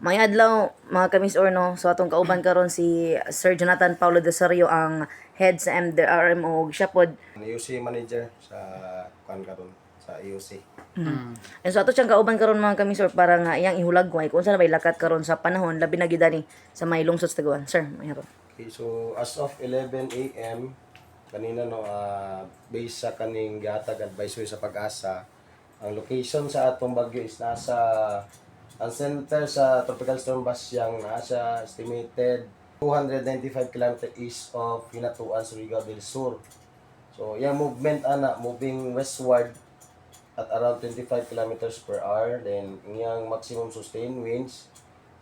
May adlaw, mga kamis or no, so atong kauban karon si Sir Jonathan Paulo Desario, ang head sa MDRMO, siya pod Ang EOC manager sa kuan karon sa E EOC. And so ato siyang kauban karon, mga kamisor, para nga iyang ihulagway kung unsa na bay lakat karon sa panahon, labi na gyud ani sa may lungsod sa Taguluan. Sir, mayroon. Okay, so as of 11 a.m. kanina no, based sa kaning gihatag advisory sa PAGASA, ang location sa atong bagyo is nasa ang center sa Tropical Storm Basyang, nasa estimated 295 km east of Hinatuan, Surigao del Sur. So, yung movement ana, moving westward at around 25 kilometers per hour. Then, iyang maximum sustained winds,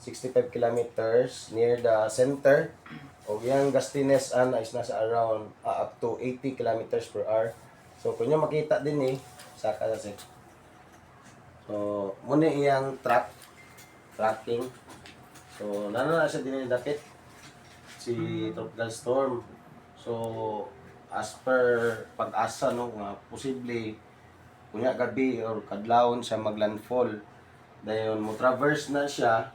65 kilometers near the center. O iyang gustiness ana is nasa around up to 80 kilometers per hour. So, kung nyo makita din eh, sa kasi. So, muna iyang tracking. So, nana na siya din dapit si tropical storm. So, as per PAGASA no, nga posible kunya gabi or kadlawon siya maglandfall. Dayon mo traverse na siya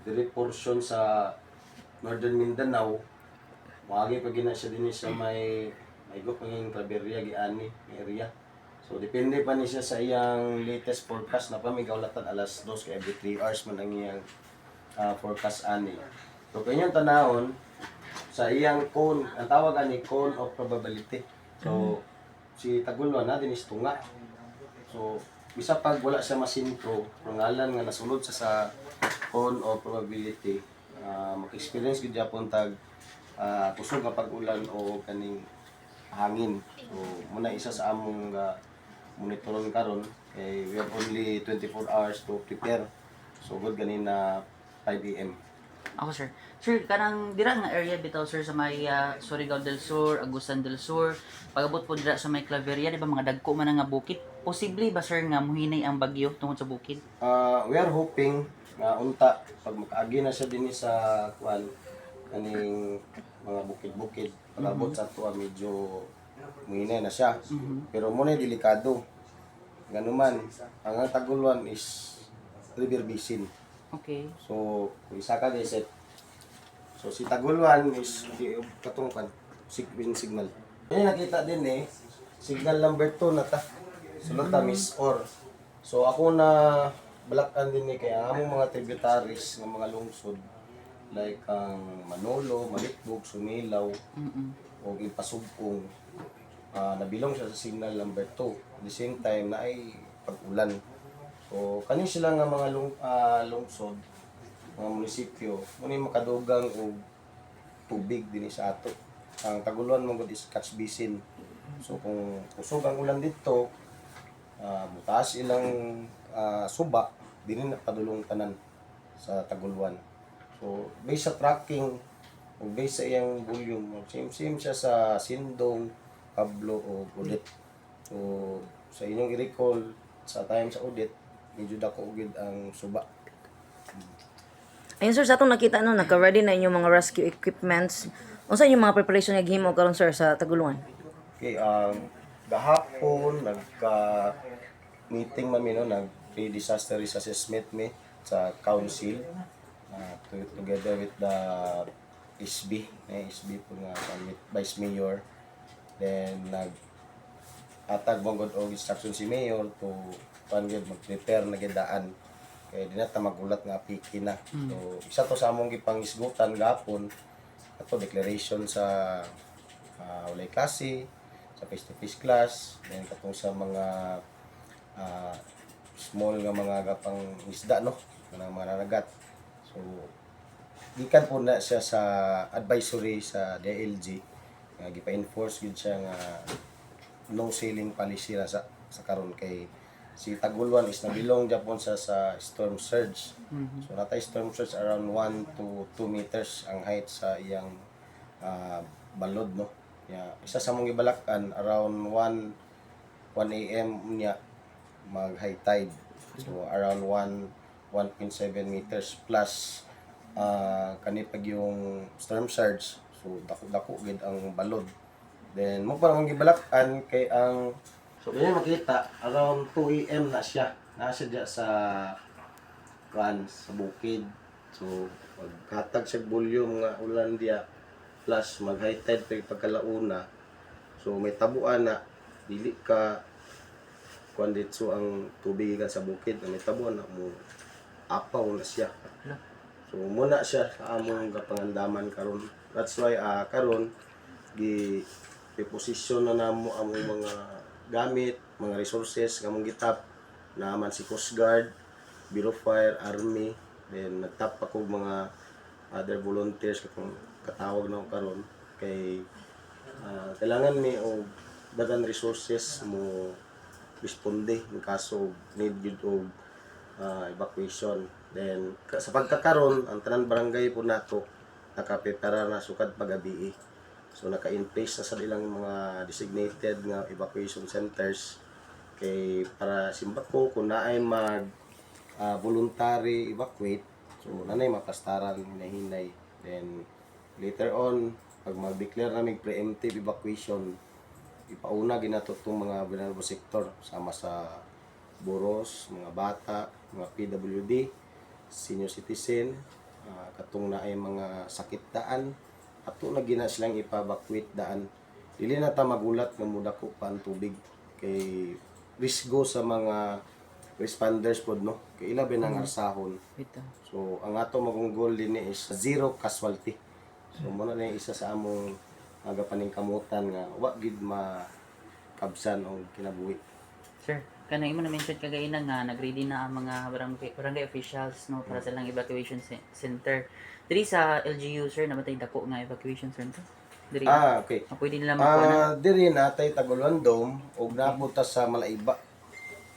diri portion sa Northern Mindanao. Moagi pa gina siya dinhi sa may panging Claveria giani nga area. So depende pa ni siya sa iyang latest forecast na pa may gaulatan alas 2 kay every 3 hours man ang iyang forecast ani. So kanyang tanawon sa iyang cone, ang tawag ani cone of probability. So si Taguluan na din is tunga. So bisa pag wala siya masintro, pangalan nga nasulod siya sa cone of probability, maka-experience gud gyapon tag kusog nga pag-ulan o kaning hangin. So muna isa sa among monitoron karon kay we have only 24 hours to prepare. So good ganina 5 a.m. Ako, sir. Sir, kanang dira nga area bitaw, sir, sa may Surigao del Sur, Agusan del Sur, pagabot po dira sa may Claveria, di ba mga dagko man nga bukid? Posible ba, sir, nga muhinay ang bagyo tungod sa bukid? We are hoping nga unta pag makaagi na siya dinhi sa kuan kaning mga bukid-bukid pag-abot sa tuwa medyo muhinay na siya. Pero muna delikado. Ganuman, ang Taguluan is river basin. So, kung isa ka set. So, si Taguluan is di, katong kan wind signal. Yan nakita din eh, signal number 2 na ta. Sulod ta miss or. So, ako na balakan din eh, kaya ang among mga tributaries ng mga lungsod like ang Manolo, Malitbog, Sumilaw, o Impasugong, nabilong siya sa signal number 2. At the same time, na ay pag-ulan. So, kani sila nga mga lungsod, mga munisipyo, muna yung makadugang og tubig din sa ato. Ang Taguluan mo gud is catch basin. So kung kusog ang ulan dito, mutaas ilang suba, dinhi na padulong tanan sa Taguluan. So based sa tracking o based sa iyang volume, same same siya sa Sindong, Pablo o Odette. So sa inyong i-recall sa time sa Odette, medyo dako gid ang suba. Ayun sir, sa atong nakita no, naka-ready na inyong mga rescue equipments. Unsa inyong mga preparation nga gihimo karon, sir, sa Taguluan? Okay, gahapon nagka meeting mami no, nag pre-disaster risk assessment mi sa council together with the SB, eh, SB po nga vice mayor. Then nag atag mo gud og instruction si mayor to kuan gyud mag-prepare na gyud daan kay di na ta magulat nga piki na. So isa to sa among gipangisgutan gahapon ato declaration sa walay klase, sa face-to-face class, then katong sa mga small nga mga gapang isda no, kanang mga nanagat. So gikan po na siya sa advisory sa DILG nga gipa-enforce gyud siya nga no sailing policy na sa karon kay si Taguluan is nabilong japon sa storm surge. So natay storm surge around 1 to 2 meters ang height sa iyang balod no. Ya, isa sa mong gibalakan around 1 1 a.m. niya mag high tide. So around 1 1.7 meters plus kani pag yung storm surge, so dako-dako gid ang balod. Then mo pa mong gibalakan kay ang so yun makita around 2 a.m. na siya. Na siya diya sa Kan sa bukid. So paghatag sa volume nga ulan diya plus mag high tide pa pagkalauna. So may tabuan na dili ka kuan ditso ang tubig gikan sa bukid na may tabuan na mo apaw na siya. Hala. So muna siya sa among kapangandaman karon. That's why karon gi i-position na namo among mga gamit, mga resources nga among gitap naman si Coast Guard, Bureau of Fire, Army, then nagtap ako mga other volunteers katong katawag na ako karon kay kailangan mi og dagan resources mo responde in kaso og need gyud og evacuation. Then sa pagkakaron ang tanan barangay po nato nakaprepara na sukad pagabi. So naka-in place na sa ilang mga designated nga evacuation centers kay para simbako kung naay mag voluntary evacuate, so nanay maplastaran hinay-hinay. Then later on pag mag-declare na mig preemptive evacuation, ipauna ginato tong mga vulnerable sector sama sa buros, mga bata, mga PWD, senior citizen, katong naay mga sakit daan, ato na gina silang ipa-evacuate daan. Dili na ta magulat nga mudako pa ang tubig kay risgo sa mga responders pod, no, kay ila ba nang arsahon. Bitaw. So ang ato magong goal din is zero casualty. So muna na yung isa sa among aga paningkamutan nga wa gid makabsan og kinabuhi. Sir, kanang imo na mention kagaina nga nagready na ang mga barangay officials, no, para sa ilang evacuation center. Diri sa LGU, sir, namatay dako nga evacuation center. Diri. Ah, okay. Ah, pwede nila makuha na. Diri natay Tagoluan Dome ug naabot ta sa Malaiba.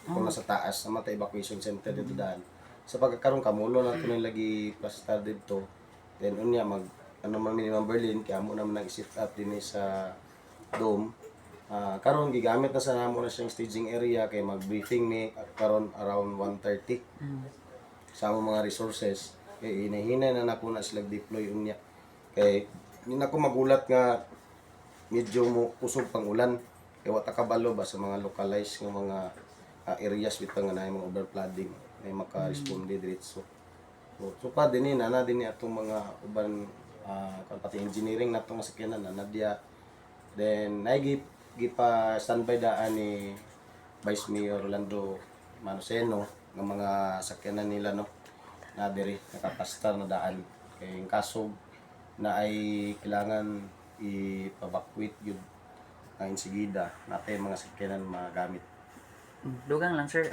Kung nasa taas na matay evacuation center dito daan. Sa pagkakaroon kamulo na to nila gi plaster didto. Then unya mag ano man minimum Berlin kay amo naman nang sit up dinhi sa dome. Karon gigamit na sa namo na siyang staging area kay mag-briefing ni karon around 1:30 sa among mga resources kay hinahinay na nako na sila deploy unya kay hindi na ako magulat nga medyo mo kusog pang ulan kay wa ta kabalo ba sa mga localized nga mga areas bitaw nga naay mga overflooding ay maka-responde diretso. So pa dinhi na na dinhi atong mga uban, pati engineering nato nga sakyanan na nadya. Then naay gipa standby daan ni Vice Mayor Rolando Manoceno ng mga sakyanan nila, no, na diri nakapastar na daan kay in kaso na ay kailangan i-evacuate yun ang insigida natay mga sakyanan magamit. Dugang lang, sir,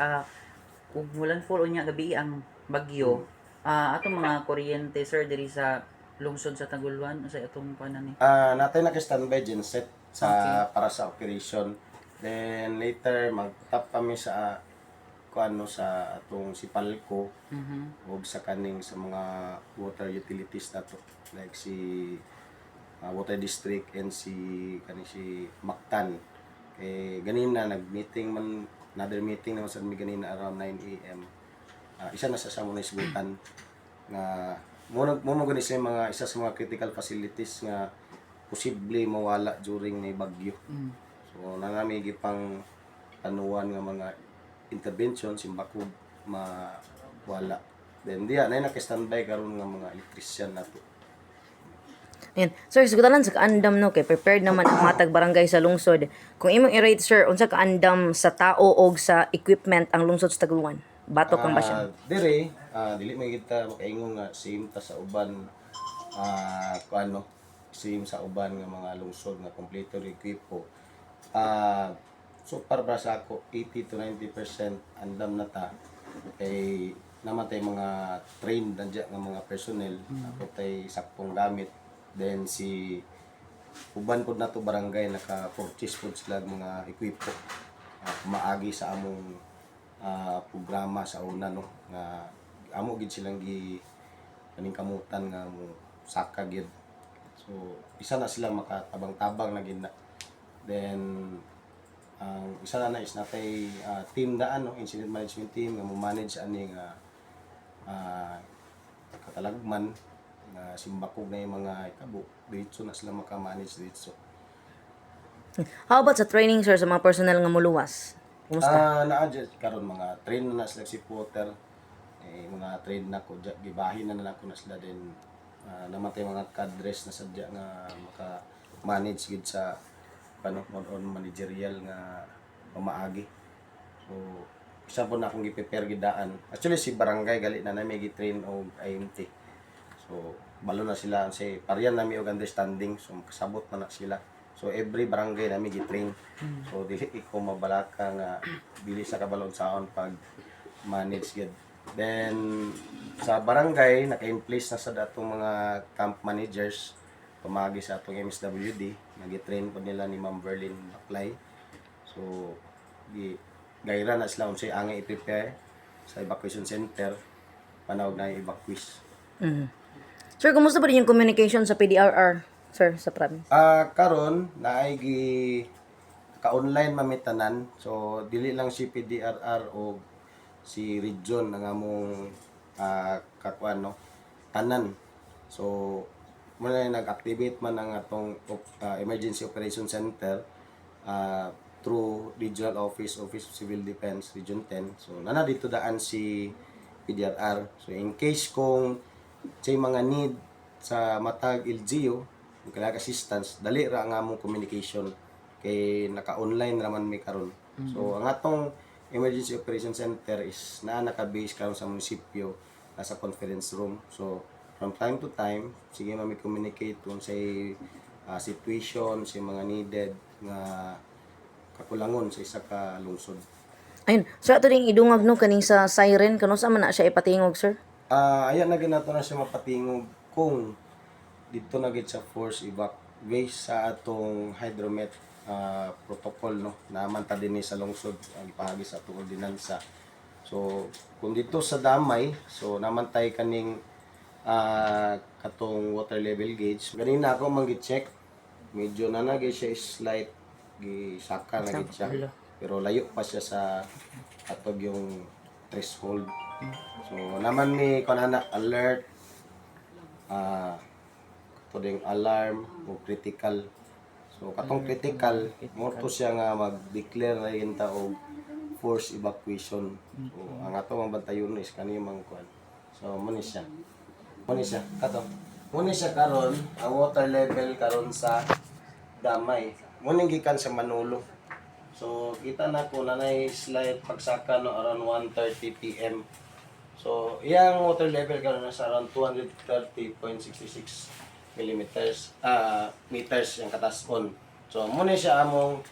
ug mulan fall unya gabi ang bagyo, atong mga kuryente, sir, diri sa lungsod sa Taguluan, sa atong kuan ni? Natay naka-standby genset sa para sa operation. Then later mag-tap kami sa kuano sa atong si Palco ug sa kaning sa mga water utilities nato like si Water District and si kaning si Mactan. Kay ganina nag-meeting man, another meeting naman sa mi ganina around 9 a.m. Isa na sa mo na isgutan nga mo gani siya mga isa sa mga critical facilities nga posible mawala during ni bagyo. So nanami gipang anuan nga mga intervention simbako mawala. Then diya na naka-standby karon nga mga electrician nato. Ayan. Sir, sugdalan sa kaandam, no, kay prepared naman ang matag barangay sa lungsod. Kung imong i-rate, sir, unsa kaandam sa tao og sa equipment ang lungsod sa Taguluan? Batok ang ba siya? Dire, dili man kita makaingon nga same ta sa uban, kuano, same sa uban nga mga lungsod nga kompleto rin equipo. So para ba sa ako 80 to 90% andam na ta kay naman tay mga trained na dya nga mga personnel, ako tay saktong gamit. Then si uban pod nato barangay naka-purchase pod sila og mga equipo, maagi sa among programa sa una, no, nga amo gid silang gi paningkamutan nga mo saka gid. So isa na sila makatabang-tabang na gid na. Then ang isa na na is natay team daan, no, incident management team nga mo manage ani nga katalagman nga simbakog na yung mga ikabo, diretso na sila maka-manage diretso. How about sa training, sir, sa mga personnel nga muluwas? Kumusta? Naa dyan karon mga train na na sila si Potter. Kay mga train na ko gibahin na na ko na sila din, namatay mga cadres na sadya nga maka manage gid sa ano more on managerial nga pamaagi. So isa po na akong gi-prepare gidaan. Actually, si barangay gali na nami gi-train og IMT. So balo na sila say parian nami og understanding, so makasabot na na sila. So every barangay nami gi-train. So dili ko mabalaka nga dili sa kabalon saon pag manage gid. Then sa barangay naka-in place na sa datong mga camp managers pamagi sa atong MSWD, nagi-train po nila ni Ma'am Berlin Baklay. So gi gayra na sila unsay angay i-prepare sa evacuation center panawag na evacuees. Sir, kumusta ba rin yung communication sa PDRR, sir, sa province? Ah, karon naay gi ka-online mamitanan. So dili lang si PDRR o si region ang among kakuan no, tanan. So muna na nag-activate man ang atong Emergency Operation Center through Regional Office, Office of Civil Defense Region 10. So nana dito daan si PDRR. So in case kung sa mga need sa matag LGU kung kailangan assistance, dali ra ang among communication kay naka-online raman mi karon. So ang atong Emergency Operation Center is naa naka-base karon sa munisipyo, nasa conference room. So from time to time sige man mi communicate kung say situation, sa mga needed nga kakulangon sa isa ka lungsod. Ayun, sir, ato ding idungag no kaning sa siren kano sa man na siya ipatingog, sir? Ah, ayan na ginato na siya mapatingog kung dito na gid sa force evac based sa atong hydromet protocol no, naman ta dinhi sa lungsod ang ipahagi sa atong ordinansa. So kung dito sa Damay, so naman tay kaning katong water level gauge. Ganina ako man gi-check, medyo na na gid siya slight gisaka na gid siya, pero layo pa siya sa atog yung threshold. So naman ni kanana alert, kato ding alarm o critical. So katong critical mo to siya nga mag-declare na yun ta og force evacuation. So ang ato ang bantayon is kani mga kuan. So mo ni siya. Mo ni siya kato. Mo ni siya karon ang water level karon sa Damay. Mo ning gikan sa Manolo. So kita na ko na nay slight pagsaka no around 1:30 PM. So iyang water level karon nasa around 230.66 millimeters, meters yung kataskon. So mo ni siya among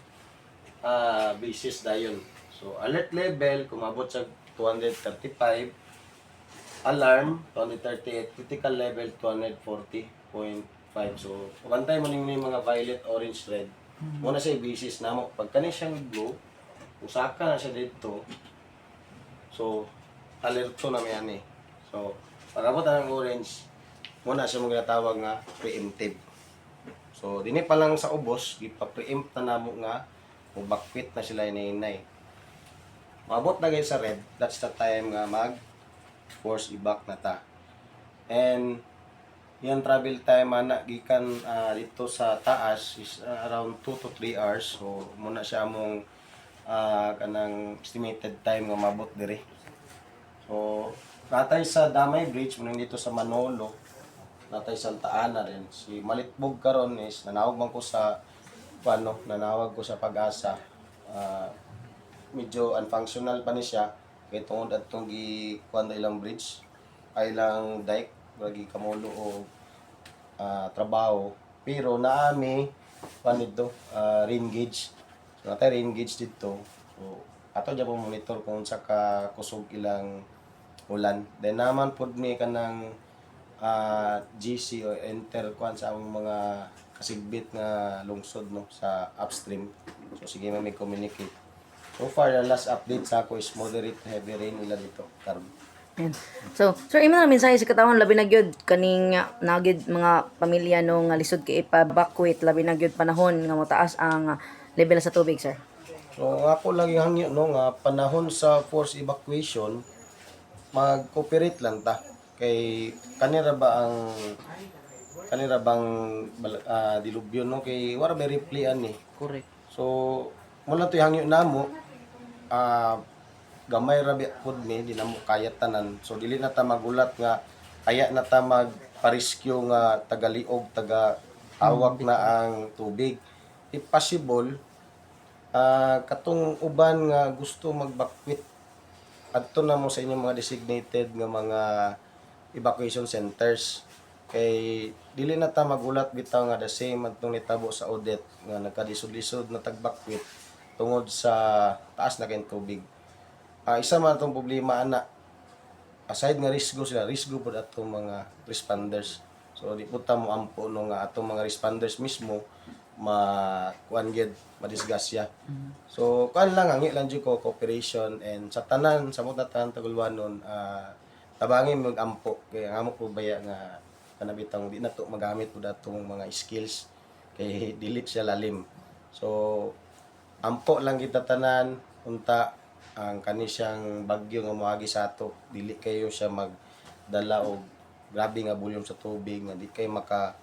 basis dayon. So alert level kumabot sa 235, alarm 238, critical level 240.5. So bantay mo ning mga violet, orange, red. Muna siya basis namo. Pag kani siyang blue, usaka na siya dito. So alerto na may ani. So pag abot na ng orange, muna siya mo ginatawag nga preemptive. So dinhi pa lang sa ubos, gipa-preempt na namo nga mubakwit na sila inay. Maabot na gayud sa red, that's the time nga mag force evac na ta. And yan travel time ana gikan dito sa taas is around 2 to 3 hours. So muna siya among kanang estimated time nga mabot diri. So natay sa Damay Bridge mo dito sa Manolo, natay Santa Ana rin. Si Malitbog karon is nanawag man ko sa ano, nanawag ko sa Pag-asa. Medyo unfunctional pa ni siya kay tungod adtong gi kuan na ilang bridge ay ilang dike lagi kamulo o trabaho, pero naami kuan dito, rain gauge. So natay rain gauge dito, so ato dyan po monitor kung unsa ka kusog ilang ulan. Then naman pud ni kanang GC o enter kuan sa among mga kasigbit nga lungsod no sa upstream. So sige man may communicate. So far, the last update sa ako is moderate to heavy rain ila dito karon. Ayan. So, sir, imo na mensahe sa katawhan, labi na gyud kaning nagid mga pamilya no nga lisod kay ipa-evacuate, labi na gyud panahon nga motaas ang level sa tubig, sir. So ang ako lang yung hangyo no nga panahon sa force evacuation, mag-cooperate lang ta kay kanira ba ang kanira bang dilubyo no, kay wala may replay ani. Correct. So muna to hangyo namo, Gamay ra biya pud mi, di na mo kaya tanan. So dili na ta magulat nga kaya na ta magpariskyo nga tagaliog, taga hawak na ang tubig. If possible, katong uban nga gusto magbakwit, adto na mo sa inyong mga designated nga mga evacuation centers kay dili na ta magulat bitaw nga the same adtong nitabo sa Odette nga nagkadisod-lisod na tagbakwit tungod sa taas na kayong tubig. Isa man atong problema ana, aside nga risgo sila, risgo pud atong mga responders. So di pud ta mo ampo no nga atong mga responders mismo ma kuan gyud, madisgrasya. So kuan lang, hangi lang jud ko cooperation and sa tanan sa mga tanan Tagulwanon, tabangi mag-ampo kay ang amo po baya nga kanabitang di na to magamit pud atong mga skills kay dili siya lalim. So ampo lang kita tanan, unta ang kani siyang bagyo nga moagi sa ato dili kayo siya magdala og grabe nga volume sa tubig nga di kayo maka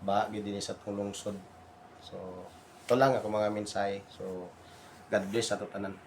baha gyud dinhi sa atong lungsod. So ito lang ako mga mensahe. So God bless ato tanan.